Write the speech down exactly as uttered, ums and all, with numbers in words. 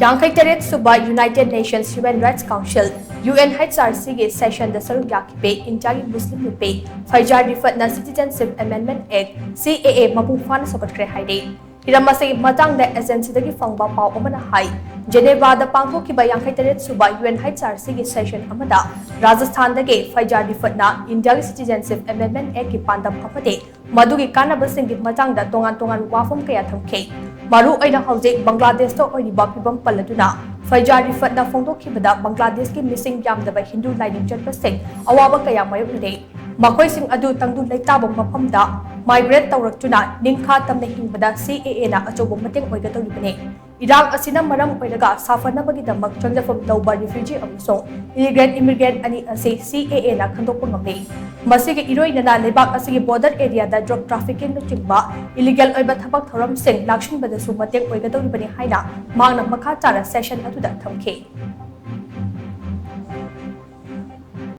ꯌꯥꯡꯈꯩ ꯇꯔꯦꯠ ꯁꯨꯕ United Nations Human Rights Council, UNHRC ꯒꯤ session ꯗ ꯁꯔꯨꯛ ꯌꯥꯈꯤꯕ ꯏꯟꯗꯤꯌꯥꯒꯤ ꯃꯨꯁꯂꯤꯝ ꯅꯨꯄꯤ ꯐꯩꯖꯥ ꯔꯤꯐꯠꯅ Citizenship Amendment Act, CAA, ꯃꯄꯨꯡ ꯐꯥꯅ ꯁꯧꯒꯠꯈ꯭ꯔꯦ ꯍꯥꯏꯔꯦ꯫ ꯍꯤꯔꯝ ꯑꯁꯤꯒꯤ ꯃꯇꯥꯡꯗ agency ꯗꯒꯤ ꯐꯪꯕ ꯄꯥꯎ ꯑꯃꯅ ꯍꯥꯏ, ꯖꯦꯅꯦꯚꯥꯗ ꯄꯥꯡꯊꯣꯛꯈꯤꯕ ꯌꯥꯡꯈꯩ ꯇꯔꯦꯠ ꯁꯨꯕ UNHRC ꯒꯤ session ꯑꯃꯗ ꯔꯥꯖꯁꯊꯥꯟꯗꯒꯤ ꯐꯩꯖꯥ ꯔꯤꯐꯠꯅ ꯏꯟꯗꯤꯌꯥꯒꯤ Citizenship Amendment Act ꯀꯤ ꯄꯥꯟꯗꯝ ꯑꯃꯗꯤ ꯃꯗꯨꯒꯤ ꯀꯥꯟꯅꯕꯁꯤꯡꯒꯤ ꯃꯇꯥꯡꯗ ꯇꯣꯉꯥꯟ ꯇꯣꯉꯥꯟꯕ ꯋꯥꯐꯝ ꯀꯌꯥ ꯊꯝꯈꯤ꯫ ꯃꯔꯨ ꯑꯣꯏꯅ ꯍꯧꯖꯤꯛ ꯕꯪꯒ꯭ꯂꯥꯗꯦꯁꯇ ꯑꯣꯏꯔꯤꯕ ꯐꯤꯕꯝ ꯄꯜꯂꯗꯨꯅ, ꯐꯩꯖꯥ ꯔꯤꯐꯠꯅ ꯐꯣꯡꯗꯣꯛꯈꯤꯕꯗ ꯕꯪꯒ꯭ꯂꯥꯗꯦꯁꯀꯤ ꯃꯤꯁꯤꯡ ꯌꯥꯝꯗꯕ ꯍꯤꯟꯗꯨ ꯂꯥꯏꯅꯤꯡ ꯆꯠꯄꯁꯤꯡ ꯑꯋꯥꯕ ꯀꯌꯥ ꯃꯥꯌꯣꯛꯅꯔꯦ꯫ ꯃꯈꯣꯏꯁꯤꯡ ꯑꯗꯨ ꯇꯪꯗꯨ ꯂꯩꯇꯥꯕ ꯃꯐꯝꯗ migrate ꯇꯧꯔꯛꯇꯨꯅ ꯅꯤꯡꯈꯥ ꯇꯝꯅ ꯍꯤꯡꯕꯗ CAA ꯅ ꯑꯆꯧꯕ ꯃꯇꯦꯡ ꯑꯣꯏꯒꯗꯧꯔꯤꯕꯅꯤ꯫ ꯏꯔꯥꯡ ꯑꯁꯤꯅ ꯃꯔꯝ ꯑꯣꯏꯔꯒ ꯁꯥꯐꯅꯕꯒꯤꯗꯃꯛ ꯆꯪꯖꯐꯝ ꯇꯧꯕ refugee ꯑꯃꯁꯨꯡ illegal immigrant ꯑꯅꯤ ꯑꯁꯤ CAA ꯅ ꯈꯟꯗꯣꯛꯄ ꯉꯝꯂꯦ꯫ ꯃꯁꯤꯒꯤ ꯏꯔꯣꯏꯅꯅ ꯂꯩꯕꯥꯛ ꯑꯁꯤꯒꯤ border area ꯗ drug trafficking ꯅꯆꯤꯡꯕ illegal ꯑꯣꯏꯕ ꯊꯕꯛ ꯊꯧꯔꯝꯁꯤꯡ ꯂꯥꯛꯁꯤꯟꯕꯗꯁꯨ ꯃꯇꯦꯡ ꯑꯣꯏꯒꯗꯧꯔꯤꯕꯅꯤ ꯍꯥꯏꯅ ꯃꯍꯥꯛꯅ ꯃꯈꯥ ꯇꯥꯅ session ꯑꯗꯨꯗ ꯊꯝꯈꯤ꯫